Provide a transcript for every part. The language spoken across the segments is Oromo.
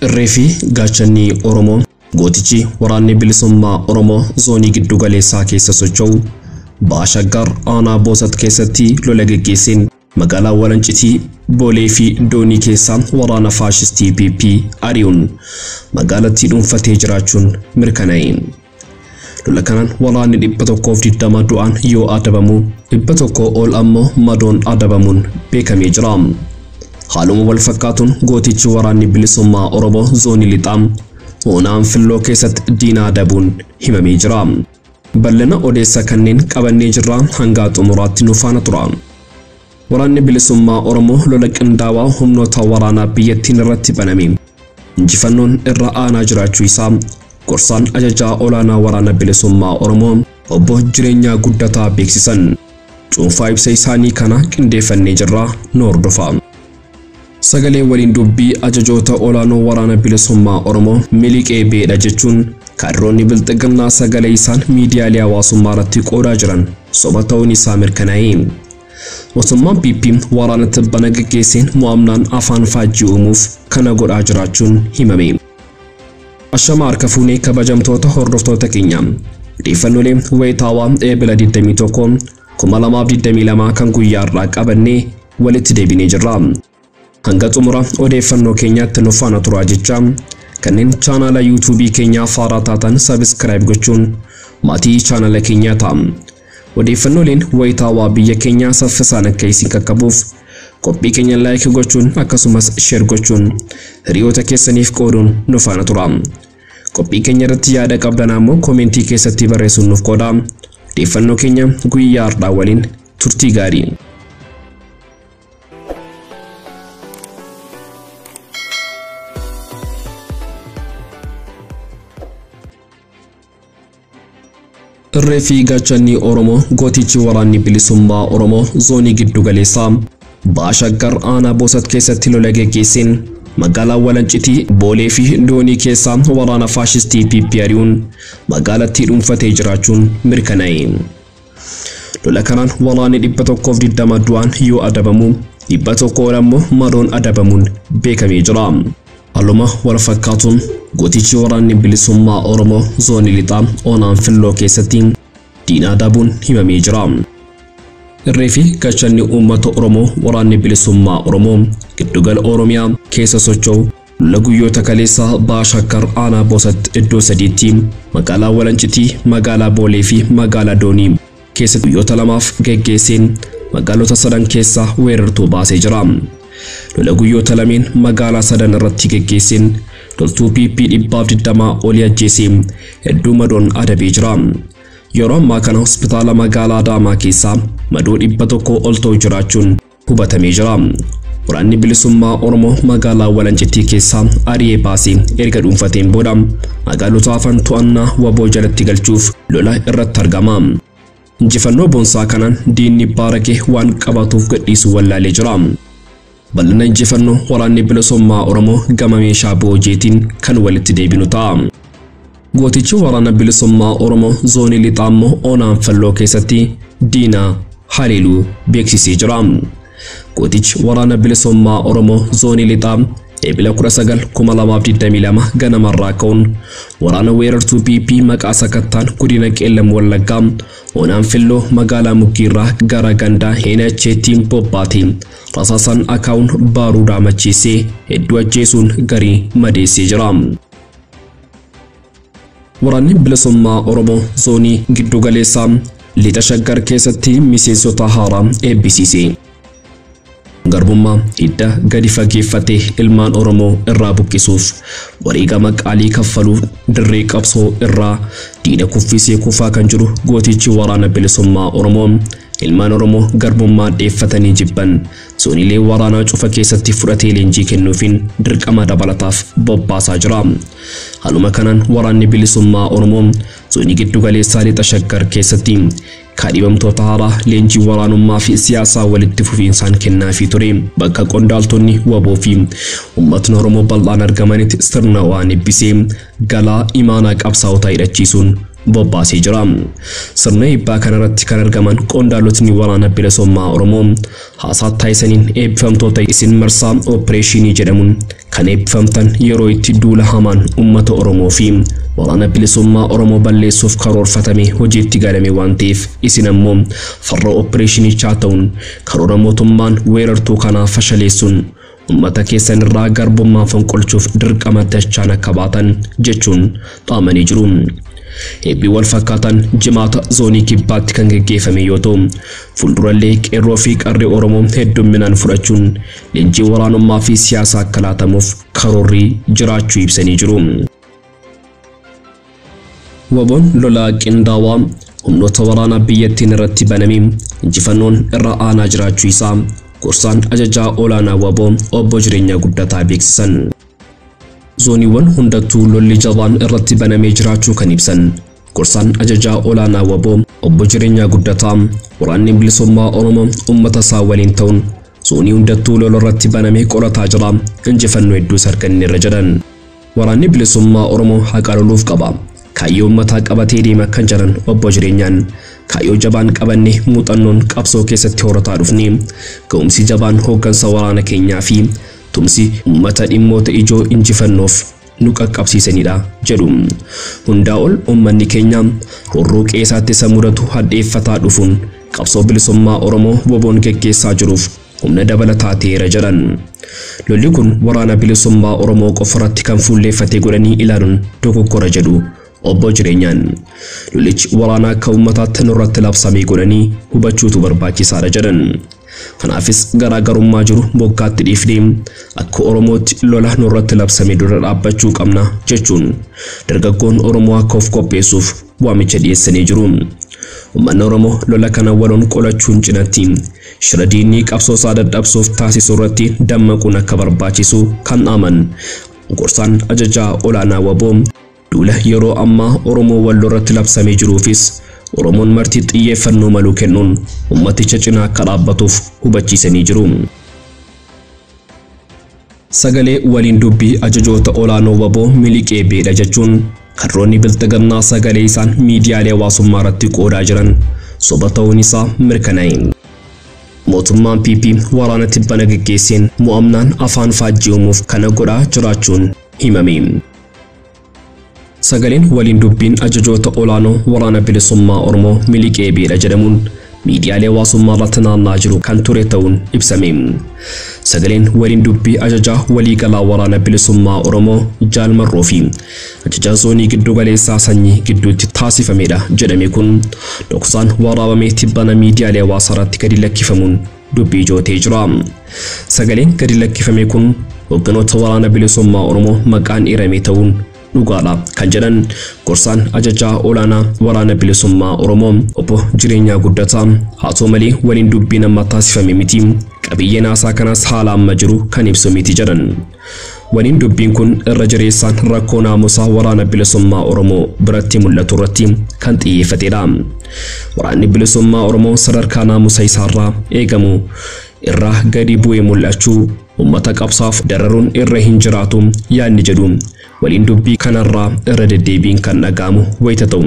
Irree fi gaachanni Oromoo gootichi waraanni bilisummaa Oromoo zoonii giddu galeessaa keessa socho'u Baha Shaggar aanaa Boosat keessatti lola geggeesseen magaalaa Walancitii, Boolee fi Doonii keessaa waraana faashistii PP ari'uun magaalattii dhuunfatee jiraachuun mirkanaa'e. Lola kanaan waraanni 120 du'aan yoo adabamu 100 ol ammoo madoon adabamuun beekamee jira. Haaluma wal fakkaatuun gootichi waraanni bilisummaa Oromoo zoonii lixaa Onaan Filloo keessatti diina adabuun himamee jira. Bal'ina odeessa kanneen qabannee jirra, hanga xumuraatti nu faana tura. Waraanni bilisummaa Oromoo lola qindaawaa humnoota waraanaa biyyattiin irratti baname injifannoon irra aanaa jiraachuu isaa gorsaan ajajaa olaanaa waraana bilisummaa Oromoo obbo Jireenyaa Guddataa beeksisan. Cuunfaa ibsa isaanii kana qindeeffannee jirra, nu hordofa. Sagalee waliin dubbii ajajoota olaanoo waraana bilisummaa Oromoo miliqee beedha jechuun kaadiroonni bilxiginnaa sagalee isaan miidiyaalee hawaasummaa irratti qoodaa jiran soba ta'uun isaa mirkanaa'e. Mootummaan PP waraana tibbana geggeesseen mo'amnaan afaan faajjii uumuuf kana godhaa jiraachuun himame. Ashama harka fuunee kabajamtoota hordoftoota keenya. Odeeffannoolee wayitaawaa eebila 21 2022 kan guyyaa har'aa qabannee walitti deebinee jirra. Hanga xumura odeeffannoo keenyaatti nu faana turaa jecha kanneen chaanala yuutuubii keenyaa faaraa taatan sabiskiraayib gochuun maatii chaanala keenyaa ta'a. Odeeffannooleen wayitaawaa biyya keenyaa saffisaan akka isin qaqqabuuf qophii keenya laayik gochuun akkasumas sheer gochuun hiriyoota keessaniif qooduun nu faana tura. Qophii keenya irratti yaada qabdan ammoo koomentii keessatti barreessuun nuuf qooda. Odeeffannoo keenya guyyaa har'aa waliin turtii gaarii. Irree fi gaachanni Oromoo gootichi waraanni bilisummaa Oromoo zoonii giddu galeessaa Baha Shaggar aanaa Boosat keessatti lola geggeesseen magaalaa Walancitii, Boolee fi Doonii keessaa waraana faashistii PP ari'uun magaalattii dhuunfatee jiraachuun mirkanaa'e. Lola kanaan waraanni 120 du'aan yoo adabamu 100 ol ammoo madoon adabamuun beekamee jira. Haaluma wal fakkaatuun gootichi waraanni bilisummaa Oromoo zoonii lixaa Onaan Filloo keessatti diina adabuun himamee jira. Irree fi gaachanni uummata Oromoo waraanni bilisummaa Oromoo giddugala Oromiyaa keessa socho'u lola guyyoota kaleessaa Baha Shaggar aanaa Boosat iddoo sadiitti magaalaa Walancitii, magaalaa Boolee fi magaalaa Doonii keessatti guyyoota lamaaf geggeesseen magaalota sadan keessaa weerartuu baasee jira. Lola guyyoota lameen magaalaa sadan irratti geggeesseen loltuu PP 120 olii ajjeesee hedduu madoon adabee jira. Yeroo ammaa kana hospitaala magaalaa Adaamaa keessaa madoo 100 ol ta'u jiraachuun hubatamee jira. Waraanni bilisummaa Oromoo magaalaa Walancitii keessaa ari'ee baasee erga dhuunfateen booda magaalota hafan to'annaa waboo jalatti galchuuf lola irratti argama. Injifannoo boonsaa kanaan diinni baaragee waan qabatuuf gadhiisu wallaalee jira. Bal'ina injifannoo waraanni bilisummaa Oromoo gama meeshaa boojeetiin kan walitti deebinu ta'a. Gootichi waraana bilisummaa Oromoo zoonii lixaa immoo Onaan Filloo keessatti diina haleeluu beeksisee jira. Gootichi waraana bilisummaa Oromoo zoonii lixaa eebila 19 2022 ganamarraa ka'uun waraana weerartuu PP maqaa sakattaan godina Qeellam Wallaggaa Onaan Filloo magaalaa Muggiirraa gara gandaa Heenacheetti bobbaate rasaasaan akaawun baaruudaa macheessee hedduu ajjeesuun garii madeessee jira. Waraanni bilisummaa Oromoo zoonii giddu galeessaa lixa Shaggar keessatti miseensota haaraa eebbisiise. Garbummaa hidda gadi fageeffatee ilmaan Oromoo irraa buqqisuuf wareegama qaalii kaffaluuf dirree qabsoo irraa diina kuffisee kufaa kan jiru gootichi waraana bilisummaa Oromoo ilmaan Oromoo garbummaa dheeffatanii jibban zooniilee waraanaa cufa keessatti fudhatee leenjii kennuufiin dirqama dabalataaf bobbaasaa jira. Haaluma kanaan waraanni bilisummaa Oromoo zoonii giddu galeessaa lixa Shaggar keessatti kaadhimamtoota haaraa leenjii waraanummaa fi siyaasaa walitti fufiinsaan kennaafii ture. Bakka qondaaltonni waboo fi uummatni Oromoo bal'aan argamanitti sirna waan eebbisee galaa imaanaa qabsaa'otaa hidhachiisuun bobbaasee jira. Sirna eebbaa kanarratti kan argaman qondaalotni waraana bilisummaa Oromoo haasaa taasisaniin eebbifamtoota isin marsaa opereeshinii jedhamuun kan eebbifamtan yeroo itti duula hamaan uummata Oromoo fi waraana bilisummaa Oromoo balleessuuf karoorfatame hojiitti galame waan ta'eef isin ammoo farra opereeshinichaa ta'uun karoora mootummaan weerartuu kanaa fashaleessuun uummata keessan irraa garbummaa fonqolchuuf dirqama dachaan akka baatan jechuun dhaamanii jiru. Eebbi wal fakkaatan jimaata zoonii kibbaatti kan geggeeffame yoo ta'u, fuuldurallee qeerroo fi qarree Oromoo heddumminaan fudhachuun leenjii waraanummaa fi siyaasaa akka laatamuuf karoorri jiraachuu ibsanii jiru. Waboon lolaa qindaawaa humnoota waraanaa biyyattiin irratti baname injifannoon irra aanaa jiraachuu isaa gorsaan ajajaa olaanaa Waboo obbo Jireenyaa Guddataa beeksisan. Zooniiwwan hundattuu lolli jabaan irratti banamee jiraachuu kan ibsan gorsaan ajajaa olaanaa Waboo obbo Jireenyaa Guddataa waraanni bilisummaa Oromoo uummata isaa waliin ta'uun zoonii hundattuu lola irratti banamee qorataa jira, injifannoo hedduus arganneerra jedhan. Waraanni bilisummaa Oromoo haqa loluuf qaba. Kaayyoo uummataa qabatee deema kan jedhan obbo Jireenyaan kaayyoo jabaan qabanne muuxannoon qabsoo keessatti horataa dhufne ga'umsi jabaan hooggansa waraana keenyaa fi tumsi uummata dhimmoota ijoo injifannoof nu qaqqabsiisanidha jedhu. Hundaa ol uummanni keenya roorroo qe'eesaatti isa mudatu hadheeffataa dhufuun qabsoo bilisummaa Oromoo Waboon geggeessaa jiruuf humna dabalataa ta'eera jedhan. Lolli kun waraana bilisummaa Oromoo qofarratti kan fuulleeffate godhanii ilaaluun dogoggora jedhu obbo Jireenyaan. Lollichi waraana akka uummataatti nurratti labsamee godhanii hubachuutu barbaachisaadha jedhan. Kanaafis garaagarummaa jiru moggaatti dhiifnee akka Oromootti lola nurratti labsame dura dhaabbachuu qabna jechuun dargaggoon Oromoo akka of qopheessuuf waamicha dhiyeessanii jiru. Uummanni Oromoo lola kana waloon qolachuun cinatti shira diinii qabsoo isaa dadhabsuuf taasisu irratti dammaquun akka barbaachisu kan aman gorsaan ajajaa olaanaa Waboo duula yeroo ammaa Oromoo walloo irratti labsamee jiruufis Oromoon marti xiyyeeffannoo maluu kennuun ummaticha cinaa akka dhaabbatuuf hubachiisanii jiru. Sagalee waliin dubbii ajajoota olaanoo Waboo miliqee beedha jechuun karroonni bilxiginnaa sagalee isaan miidiyaalee hawaasummaa irratti qoodaa jiran soba ta'uun isaa mirkanaa'e. Mootummaan PP waraana tibbana geggeesseen mo'amnaan afaan faajjii uumuuf kana godhaa jiraachuun himame. Sagaleen waliin dubbiin ajajoota olaanoo waraana bilisummaa Oromoo miliqee beedha jedhamuun miidiyaalee hawaasummaa irratti naanna'aa jiru kan ture ta'uun ibsame. Sagaleen waliin dubbii ajajaa waliigalaa waraana bilisummaa Oromoo Jaal Marroo fi ajajaa zoonii giddu galeessaa sanyii gidduutti taasifamedha jedhame kun dhoksaan waraabamee tibbana miidiyaalee hawaasaa irratti gadi lakkifamuun dubbii ijootee jira. Sagaleen gadi lakkifame kun hoogganoota waraana bilisummaa Oromoo maqaan eerame ta'uun dhugaadha kan jedhan gorsaan ajajaa olaanaa waraana bilisummaa Oromoo obbo Jireenyaa Guddataa haa ta'u malee waliin dubbiin amma taasifame miti, qabiyyeen haasaa kanaas haala amma jiru kan ibsu miti jedhan. Waliin dubbiin kun irra jireessaan rakkoo naamusaa waraana bilisummaa Oromoo biratti mul'atu irratti kan xiyyeeffatedha. Waraanni bilisummaa Oromoo sadarkaa naamusa isaarraa eegamu irraa gadi bu'ee mul'achuu uummata qabsaaf dararuun irra hin jiraatu yaadni jedhu waliin dubbii kanarraa irra deddeebiin kan dhaga'amu wayita ta'u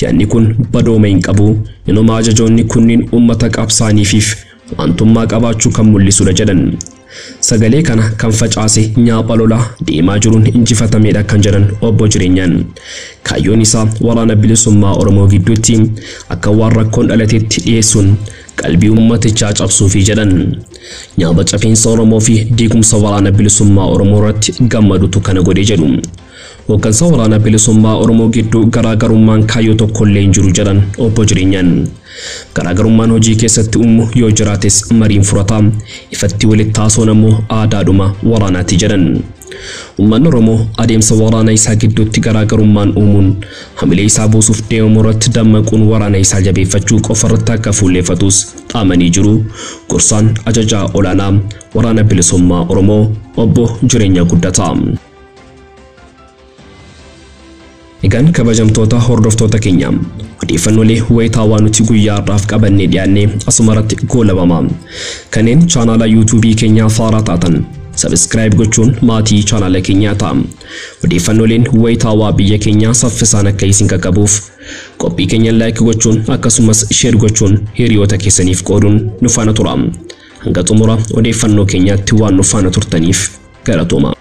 yaadni kun badooma hin qabu, inuma ajajoonni kunniin uummata qabsaaniifiif wantummaa qabaachuu kan mul'isudha jedhan. Sagalee kana kan facaase nyaapha lolaa deemaa jiruun injifatamedha kan jedhan obbo Jireenyaan. Kaayyoon isaa waraana bilisummaa Oromoo gidduutti akka waan rakkoon dhalateetti dhiyeessuun qalbii uummatichaa cabsuufi jedhan. Nyaapha cafiinsa Oromoo fi diigumsa waraana bilisummaa Oromoo irratti gammadutu kana godhe jedhu. Hooggansa waraana bilisummaa Oromoo gidduu garaagarummaan kaayyoo tokkollee hin jiru jedhan obbo Jireenyaan. Garaagarummaan hojii keessatti uumu yoo jiraates mariin furata, ifatti walitti haasawuun ammoo aadaadhuma waraanaati jedhan. Uummanni Oromoo adeemsa waraana isaa gidduutti garaagarummaan uumuun hamilee isaa buusuuf deemamu irratti dammaquun waraana isaa jabeeffachuu qofa irratti akka fuulleeffatus dhaamanii jiru. Gorsaan ajajaa olaanaa waraana bilisummaa Oromoo obbo Jireenyaa Guddataa. Egaan kabajamtoota hordoftoota keenya odeeffannoolee wayitaawaa nuti guyyaa har'aaf qabannee dhiyaannee asumarratti goolabama. Kanneen chaanaala yuutuubii keenyaa faaraa taatan Subscribe gochuun maatii chaanaala keenyaa ta'a. Odeeffannooleen wayitaawaa biyya keenyaa saffisaan akka isin qaqqabuuf qophii keenya like gochuun akkasumas share gochuun hiriyoota keessaniif qooduun nu faana tura. Hanga xumura odeeffannoo keenyaatti waan nu faana turtaniif galatooma.